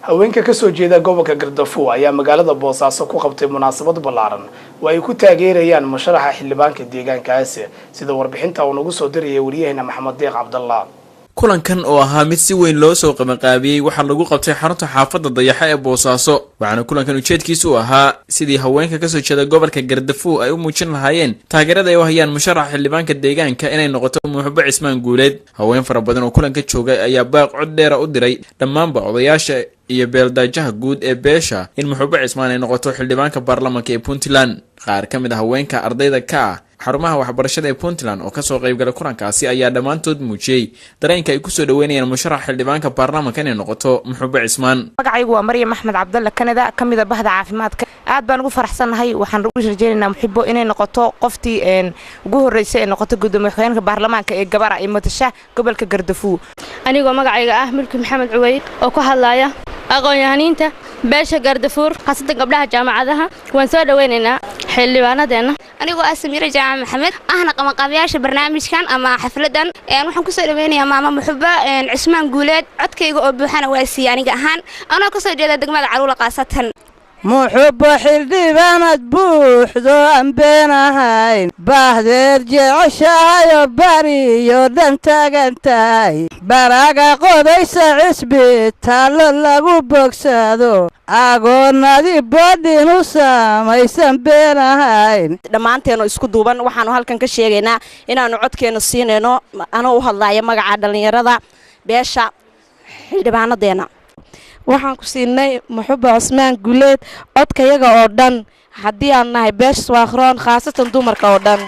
Haweenka kasoo jeeda gobolka Gardafuw ayaa magaalada Boosaaso ku qabtay munaasabad ballaaran oo ay ku taageerayaan musharaxa xildhibaanka deegaankaasi, sida warbixinta uu nagu soo dirayay wariyaheena Maxamed Deeq Cabdallah. Kulankan oo ahaa mid si weyn loo soo qabanqaabiyey waxaa lagu qabtay xarunta xaafadda Dayaxa ee Boosaaso, waxaana kulankan ujeedkiisu u ahaa sidii haweenka kasoo jeeda gobolka Gardafuw ay u muujin lahaayeen taageerada ay u hayaan musharaxa xildhibaanka deegaanka inay noqoto Muxubo Cismaan Guuleed. Haween fara badan oo kulanka joogay ayaa baaq cod dheera u diray dhammaanba odayaasha iyo beeldaajaha guud ee beesha in Muxubo Cismaan ay noqoto xildhibaanka baarlamanka ee Puntland. Qaar ka mid a haweenka ardayda ka ah xarumaha waxbarashada ee Puntland oo kasoo qaybgalay kulankaasi ayaa dhammaantood muujiyey dareenka ay kusoo dhaweynayaan musharax xildhibaanka baarlamanka inay noqoto Muxubo Cismaan. Magacaygu waa Maryam Axmed Cabdalle, Kanada, ka mida bahda caafimaadka. Aad baan ugu faraxsannahay. Waxaan ugu rajeynaynaa Muxibo inay noqoto qoftii ugu horreysay ee noqoto gudoomiye ku-xigeenka baarlamaanka ee gabara ee matasha gobolka Gardafuw. Anigoo magacayga ah Mulki Maxamed Cuweyd oo ku hadlaya aqoon-yahaniinta beesha Gardafuur, khaasatan gabdhaha jaamacadaha, waan soo dhaweynaynaa xildhibaanadeenna. Anigoo ah Samiiro Jaamac Maxamed, ahna qabanqaabayaasha barnaamijkan ama xafladan, waxaan kusoo dhaweynayaa maama Muxuba Cismaan Guuleed. Codkayga oo buuxana waa siiyey aniga ahaan, anoo kasoo jeeda degmada Caruula khaasatan. Muxubo xildhibaanad buuxdo aan been ahayn, baahdeed jeceshahayo bariyo dhan taagan tahay, baraga qodaysa cisbitaallo lagu bogsado, agoonnadii boodhin u samaysan been ahayn. Dhammaanteenoo isku duuban waxaanu halkan ka sheegaynaa inaannu codkeenna siinayno, anoo u hadlaaya magaca dhallinyarada beesha, xildhibaanadeenna. Waxaan ku siinay Muxuba Cusmaan Guuleed codkayaga oo dhan, haddii aan nahay beesha Swaakroon, khaasatan dumarka oo dhan.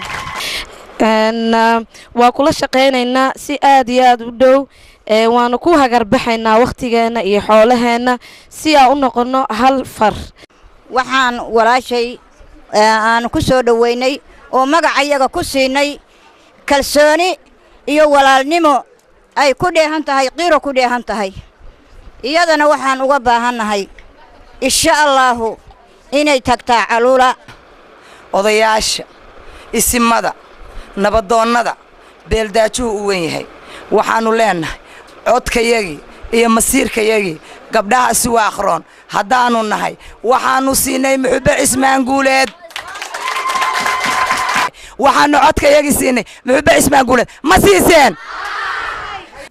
Waa kula shaqaynaynaa si aad iyo aad u dhow, waanu ku hagarbaxaynaa wakhtigeenna iyo xoolaheenna si aan u noqonno hal far. Waxaan walaashay aanu ku soo dhoweynay oo magacayaga ku siinay kalsooni iyo walaalnimo ay ku dheehan tahay, qiiro ku dheehan tahay. Iyadana waxaan uga baahannahay, insha Allaahu, inay tagtaa Caluula. Odayaasha, isimada, nabadoonnada, beeldaajuhu u wen yahay, waxaannu leennahay codkayagii iyo masiirkayagii gabdhaha Siwaaqroon haddaannu nahay waxaannu siinay Muxube Cismaan Guuleed. Waxaannu codkayagii siinay Muxube Cismaan Guuleed. Ma siiseen?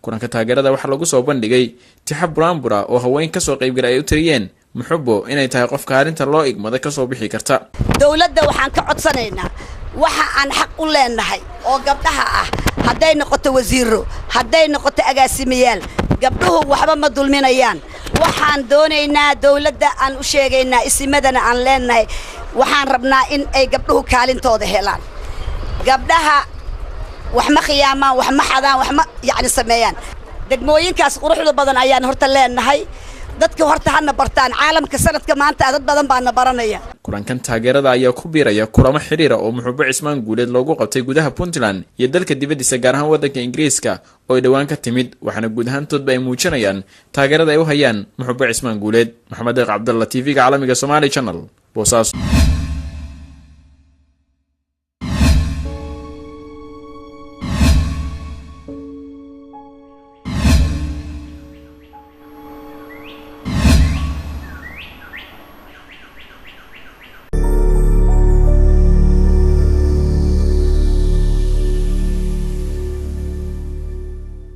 Kulanka taageerada waxaa lagu soo bandhigay tixa buraanbura oo haween kasoo qaybgalay ay u tiriyeen Muxubo inay tahay qofka arrinta loo igmada kasoo bixi karta. Dowladda waxaan ka codsanaynaa waxa aan xaq u leenahay oo gabdhaha ah, hadday noqoto wasiiro, hadday noqoto agaasimayaal. Gabdhuhu waxba ma dulminayaan. Waxaan doonaynaa, dowladda aan u sheegaynaa, isimadana aan leenahay, waxaan rabnaa in ay gabdhuhu kaalintooda helaan. Gabdhaha wax ma khiyaamaan, wax ma xadaan, wax ma yacni sameeyaan. Degmooyinkaas quruxda badan ayaan horta leenahay. Dadka horta hana bartaan caalamka sanadka maanta, dad badan baana baranaya. Kulankan taageerada ayaa ku biiraya kulamo xiriira oo Muxubo Cismaan Guuleed loogu qabtay gudaha Puntland iyo dalka dibaddiisa, gaar ahaan waddanka Ingiriiska oo ay dhowaan ka timid, waxaana guud ahaantoodba ay muujinayaan taageerada ay u hayaan Muxubo Cismaan Guuleed. Maxamed Deeq Cabdalla, TV-ga caalamiga Somaali Channel, Boosaaso.